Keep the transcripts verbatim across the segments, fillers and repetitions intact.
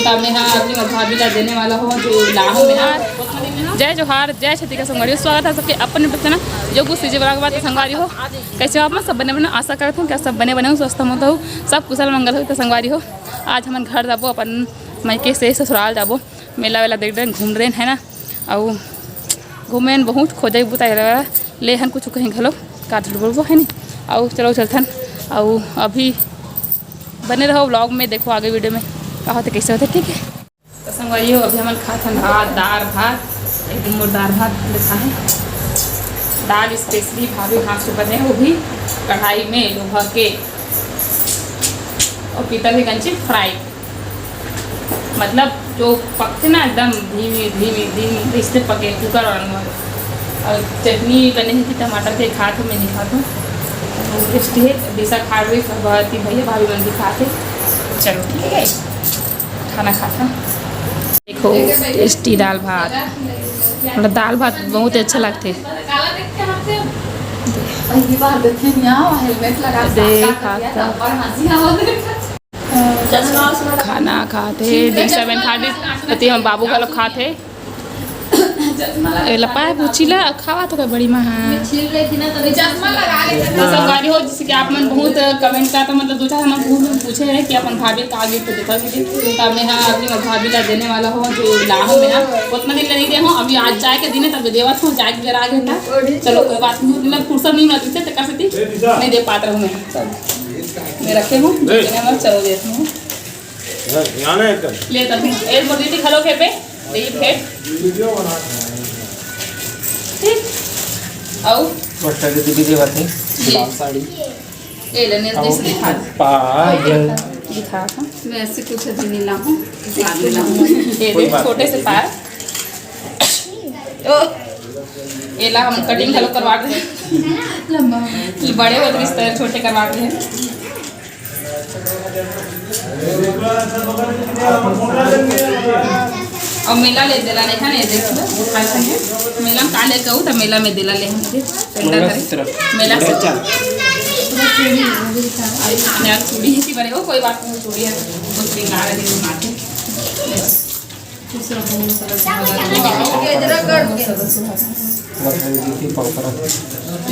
त मेहा अभी मोर भाभी ला देने वाला हो, जो लाहूं मेहा। जय जोहार, जय छत्तीसगढ़ संगवारी हो, स्वागत है सबके अपन अपने channel जोगू सीजे vlog में। तो संगवारी हो, कैसे हो आप मन? सब बने बने, आशा करत हूँ कि सब बने बने हो, स्वस्थ मत हो, सब कुशल मंगल हो। तो संगवारी हो, आज हमन घर जाबो, अपन मायके से ससुराल जाबो, मेला वेला देख देन, घूम देन, है ना। अउ घूमेन बहुत खोजे बुता ले हन कुछ कहीं घलो, का झूठ बोलबो, है नी। अउ चलो चलथन, अउ अभी बने रहो vlog में, देखो आगे video में का होथे, कैसे होथे, ठीक है। तो संगवारी हो, अभी हमन खाथन भात, दाल भात, एक दिन मोर दाल भात लिखा है, दाल specially भाभी हाथ से बने, वो भी कढ़ाई में लोहा के, और पीतल के कंची fry, मतलब जो पकथे ना एकदम धीमी धीमी धीमी, इससे पके कुकर में। और चटनी बने है कि टमाटर के, खात हो, मैं नहीं खात हूँ, बहुत tasty है। दिशा खा रही, सब भैया भाभी मन भी खाते। चलो ठीक है, खाना खाता। देखो tasty दाल भात, मतलब दाल भात बहुत अच्छा लगते। पहली बार देखे यहाँ हेलमेट लगा के देख, हाथ का। और हंसी आवा। खाना खात हे, दीक्षा बहन खा ली, अति हम बाबू घलो खात हे। ए, लपाए पूछी ला, खावा तो का बड़ी माँ, हाँ। तो संगवारी हो, जैसे कि आप मन बहुत comment करत हो, मतलब दो चार हमन बहुत लोग पूछे हैं कि अपन भाभी का gift देता है, तो मैं हाँ अभी मैं भाभी ला देने वाला हूँ, जो लाहूं मैं हाँ, उतना दिन ले नहीं दे हूँ, अभी आज जाए के दिन है, तब देवत हूँ, जाए के बेरा आ गया था। चलो कोई बात नहीं, मतलब फुर्सत नहीं मिलती से, तो कर सकती नहीं दे पात रहूँ मैं। मैं रखे हूँ, नहीं। मैं चलो देती हूँ। हाँ, यहाँ ना एकदम। ले तब ए मोदी दिखा लो खेपे, ये भेंट। वीडियो बना। ठीक। आओ। बट्टा के दीदी देवत है, लाल साड़ी। ए ले, ने जैसे दिखा दे। पायल। दिखा था। मैं ऐसे कुछ अभी नहीं लाऊं, बाद में लाऊं। ये कोई दे, बात छोटे नहीं। से पायल। ओ, एला हम cutting घलो करवा दे। लंबा। ये बड़े होत रिश्ते छोटे करवा दे। अउ मेला ले देला नहीं खाने, देख लो, खाए संगे। मेला में का लेके आऊ, त मेला में देला ले हम के, टेंडर करे। मेला से। चल। यार, चूड़ी ही बड़े हो, कोई बात नहीं, चूड़ी है। वो श्रृंगार है, जो माथे।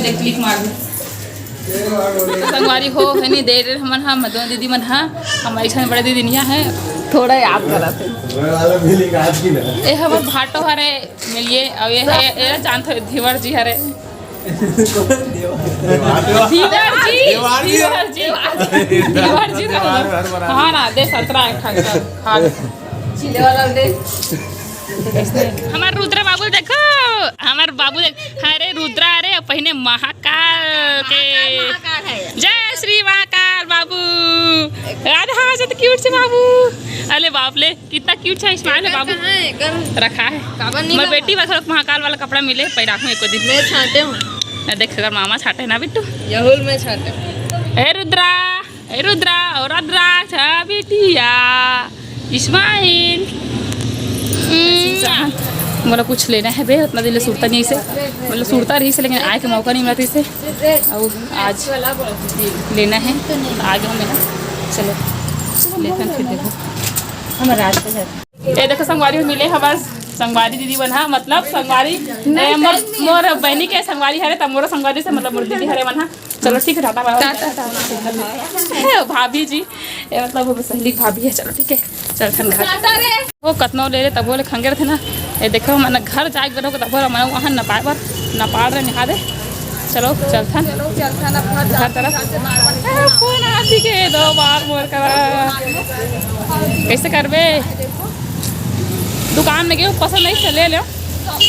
ले click मार दे। संगवारी हो, है नी, दे रे हमन हा, मदन दीदी मन हा, हमारी छन बड़े दीदी निया है, थोड़ा याद करा थे। बड़े वाला भी लिखा आज की ना। ए हमर भाटो हरे मिलिए, अब ये है, ये जानत हो, धीवर जी हरे। धीवर जी, धीवर जी, धीवर जी, धीवर जी। हाँ ना, दे सतरा एक ठन कर, हाँ। छिले वाला दे। हमार रुद्रा बाबू देखो, हमार बाबू देख, अरे रुद्रा, अरे पहिने महाकाल के। महाकाल, महाकाल है। जय श्री महाकाल बाबू। राधा, आज तो cute से बाबू। अरे बाप ले, कितना cute सा smile है बाबू। कहाँ है? कर रखा है। काबर नहीं मोर लगा? बेटी बस महाकाल वाला कपड़ा मिले, पहना हूँ एको दिन। मैं छांटे हूँ। ना देख, अगर मामा छांटे ना बिट्टू। यहुल मैं छांटे हूँ। ए रुद्रा। ए रुद्रा, और रुद्रा, छा बिटिया, smile। मोला कुछ लेना है बे, उतना दिन ले सुरता नहीं से, मतलब सुरता रही से, लेकिन आए के मौका नहीं मिलत से। अउ आज लेना है, आगे हम लेना। चलो, लेथन फिर देखो। हम रात को जाते। ए देखो संगवारी मिले हमार संगवारी दीदी मन हा, मतलब संगवारी, ए, मोर, मोर बहनी के संगवारी हरे, त मोरो संगवारी से मतलब मोर दीदी हरे मन हा। चलो ठीक है, टाटा बाय बाय। टाटा, टाटा। भाभी जी, ए, मतलब वो सहेली भाभी है। चलो ठीक है, चलथन घर। वो कतनो ले ले तब बोले खंगे रथे ना। ए देखो, मन घर जाए के रहो तब बोला मन वहाँ न पाए बर, न पाड़ रहे निहा दे। चलो चलथन। चलो चलथन अपना घर तरफ। ए, फोन आती के दो बार मोर करा। कैसे करबे? दुकान में गए, पसंद नहीं से ले लो।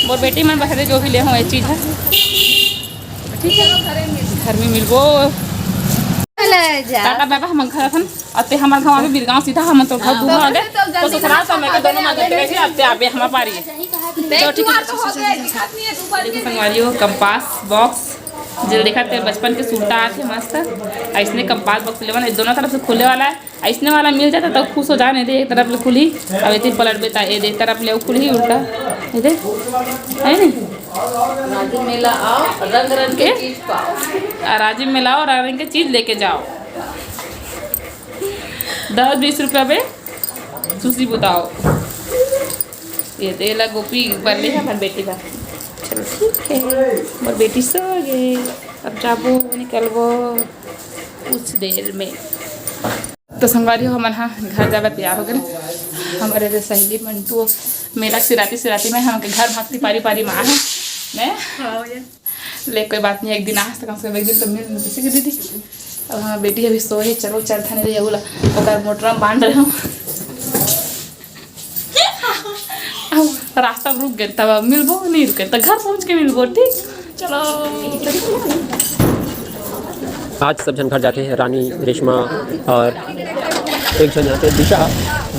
मोर बेटी मन बहरे जो भी ले हो, ये चीज है। ठीक है, घर में मिलबो। ले जा। टाटा बाय बाय, हम घर अपन, अते हमार घर आवे बिरगांव सीधा, हम तो घर दूर आगे। तो ससुराल तो मैं के दोनों मां जते कैसे आते आबे हमार पारी। तो ठीक है, तो हो गया, दिक्कत नहीं है, दोबारा देखो संगवारी हो, कंपास बॉक्स, जे देखा ते बचपन के सुरता आथे मस्त, ऐसने कंपास बॉक्स लेवन, दोनों तरफ से खुले वाला है। अइसने वाला मिल जाता तो खुश हो जाने दे, एक तरफ ले खुली, अब एती पलट बेता, ए दे, एक तरफ ले खुली उल्टा, ए दे, है नी? राजिम मेला आओ, रंग रंग के के? चीज पाओ। आ, राजिम मेला आओ, रंग रंग के चीज लेके जाओ। दस बीस रुपया बे, सुशी बताओ। ये दे ला गोपी बर ले हमर बेटी बर। चलो ठीक है, मोर बेटी सो गे, अब जाबो निकलबो कुछ देर में। तो संगवारी हो, हमन ह घर जाबे तैयार हो गए। हमारे जो सहेली मंटू मेला के सिराती सिराती में हमके घर भागती पारी पारी मार है। मैं हाँ, ये। ले कोई बात नहीं, एक दिन आज तक कम से कम एक दिन तो मिल मिल किसी की दीदी। अब हमार बेटी अभी सोए, चलो चल थाने रे यहूला, ओकर मोटरा में बांध रहे हम। अब रास्ता में रुक गए, तब अब मिलबो, नहीं रुके तो घर पहुंच के मिलबो, ठीक? चलो। आज सब झन घर जाते हैं, रानी, रेशमा और एक झन जाते हैं, दिशा,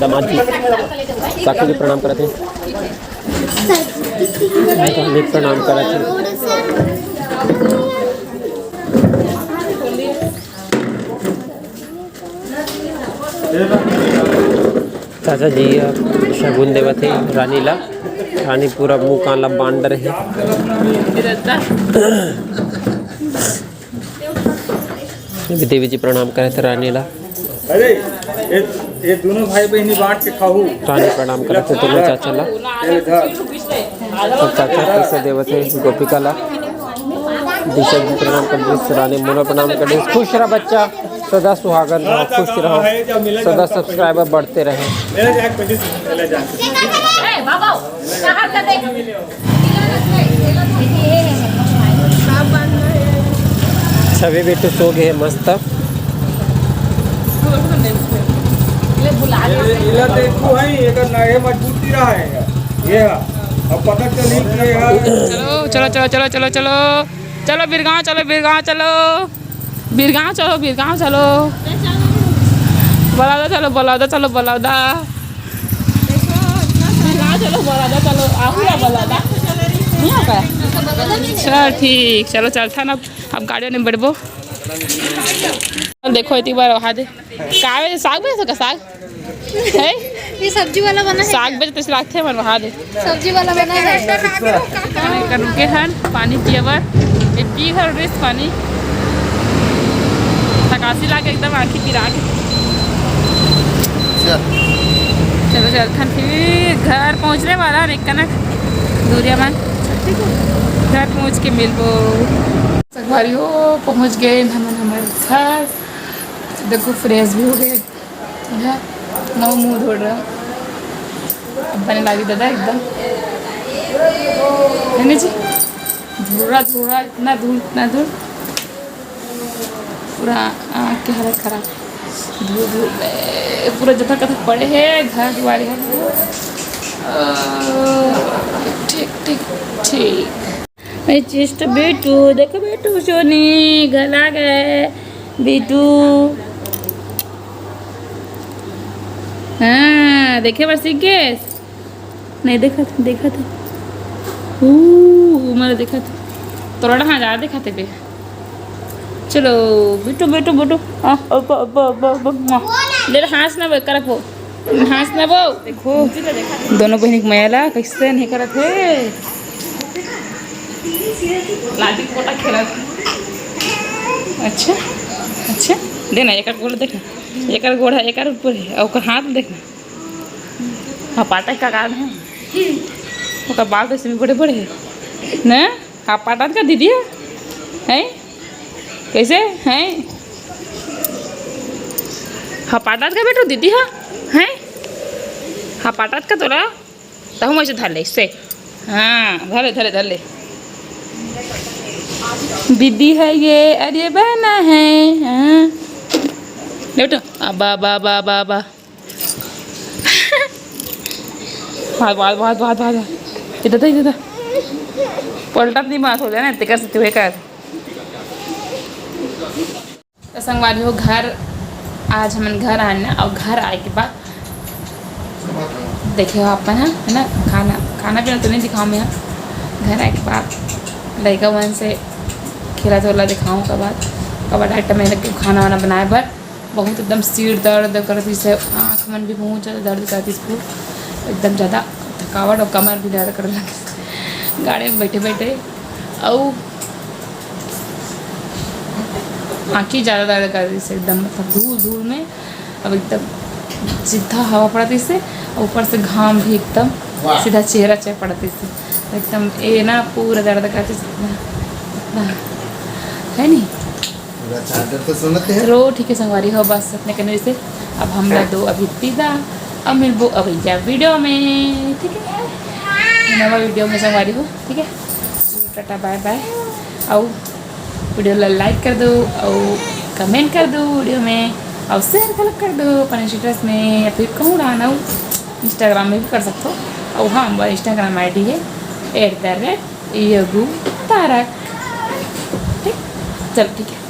दामाद जी, साक्षी जी प्रणाम करते हैं। प्रणाम करत हे। चाचा जी ह शगुन देवत हे रानी ला। रानी पूरा मुंह कान ला बांध रहे। देवी जी प्रणाम करत हे रानी ला। अरे, ये, ये दोनों भाई बहनी बांट के खाहू। रानी प्रणाम करत हे दोनों चाचा ला। ये धर। तो चाचा पैसा देवत हे गोपिका ला। दिशा जी प्रणाम कर दिस, रानी मोना प्रणाम कर दिस। खुश रह बच्चा, सदा सुहागन रहो, खुश रहो, सदा सब्सक्राइबर बढ़ते रहे। मेरा जाके पच्चीस ले जा। सभी बेटू सो गए मस्त। ये, ये देखो है, एकर ना, ये मजबूती रहा है, ये है। अब पता चली कि ये है। चलो, चलो, चलो, चलो, चलो, चलो। चलो, बिरगांव चलो, बिरगांव चलो। बिरगांव चलो, बिरगांव चलो। बलौदा चलो, बलौदा चलो, बलौदा। बिरगांव चलो, बलौदा चलो। आहू ला बलौदा। नहीं आता है? चल, ठीक, चलो, चलथन अब, अब गाड़ी में बैठबो। देखो, इतनी बार वहाँ दे। का बे, साग बेचत का साग? है? ये सब्जी वाला बना है साग क्या? बेचत तइसे लागथे मन वहाँ दे। सब्जी वाला बना है। कनु के हन पानी पिए बर। ये पी हर रिस पानी। थकासी लागे एकदम आँखी पिरा के। चल। चलो चलथन फिर घर पहुँचने वाला रे कनक दूरिया मन। ठीक है। घर पहुँच के मिलबो। संगवारी हो, पहुँच गए हमन हमर घर। देखो, फ्रेश भी हो गए। है, मैं मुंह धो रहा हूँ। अब बने लागी दादा एकदम। है ना जी? धूरा, धूरा, इतना धूल, इतना धूल। पूरा आँख के हालत खराब। धूल, धूल में पूरा जतक ततक पड़े है, घर दुआरे है। अ, ठीक, ठीक, ठीक। ए, चिस्ट बेटू, देखो बेटू, सोनी, घर आ गए। बेटू। हाँ, देखे बर सीख गए? नहीं देखा था, देखा था। ऊ, ऊ, मैंने देखा था। तोरा हाँ, जा देखा थे बे। चलो, बेटू, बेटू, बेटू। आ, अब्बा, अब्बा, अब्बा, अब्बा, मुआ। ले रे, हाँस ना बे, करक वो। हाँस ना वो। देखो, दोनों बहिनी के मया ला कइसे नहीं करत हे। लाठी गोटा खेलत। अच्छा, अच्छा, दे ना, एकर गोड़ देख ना, एकर गोड़ है, एकर ऊपर है, और ओकर हाथ देख ना। हाँ, पाटा का कारण है, ओकर बाल तो इसमें बड़े बड़े है ना। हाँ, पाटा का दीदी है, हैं? कैसे हैं? हाँ, पाटा का बेटू दीदी है, हैं? हाँ, पाटा का तोरा तहु मैं से धर ले, इससे। हाँ, धर ले, धर ले, धर ले। दीदी है ये, अरे बहना है, हाँ। ले बेटा, आ, बा, बा, बा, बा, बा। भाग, भाग, भाग, भाग, भाग। इधर था, इधर था। पलटत नहीं मार हो जाए ना, तेकर से तू है कर। तो संगवारी हो, घर, आज हमन घर आन ना, और घर आए के बाद देखे हो अपन, हाँ, है ना, खाना, खाना पीना तो नहीं दिखाऊँ मैं, हाँ। घर आए के बाद लइका मन से खेला धोला दिखाऊँ, ओकर बाद, ओकर बाद आइटम में लग के खाना वाना बनाए बर बहुत एकदम सिर दर्द करत रहिस, आँख मन भी बहुत ज़्यादा दर्द करत रहिस, एकदम ज़्यादा थकावट और कमर भी दर्द करे लगिस गाड़ी में बैठे बैठे। अउ आँखी ज़्यादा दर्द कर रही है एकदम, मतलब धूल धूल में। अब एकदम सीधा हवा पड़त रहिसे, अउ ऊपर से घाम भी एकदम वाह। सीधा चेहरा च पड़त रहिसे, एकदम ए ना पूरा दर्द करत रहिसे, है नी? पूरा चादर तो सुनत है। चलो ठीक है संगवारी हो, बस अतने कने से अब हमला दो अभी विदा, अब मिलबो अगला वीडियो में, ठीक है? नवा वीडियो में संगवारी हो, ठीक है? टाटा बाय बाय। अउ वीडियो ला लाइक कर दो, अउ कमेंट कर दो वीडियो में, अउ शेयर घलो कर दो अपन स्टेटस में, या फिर कहूँ डालना हो, इंस्टाग्राम में भी कर सकते हो। अउ हाँ, हमारा इंस्टाग्राम आई डी है एट द रेट यगु तारक। ठीक, चल ठीक है,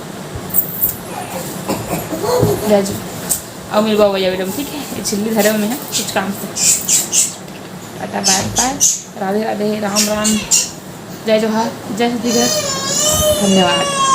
जय जी। अउ मिलबो भैया वीडियो में, ठीक है? ये छिल्ली धरे में है कुछ काम से। टाटा बाय बाय, राधे राधे, राम राम, जय जोहार, जय छत्तीसगढ़, धन्यवाद।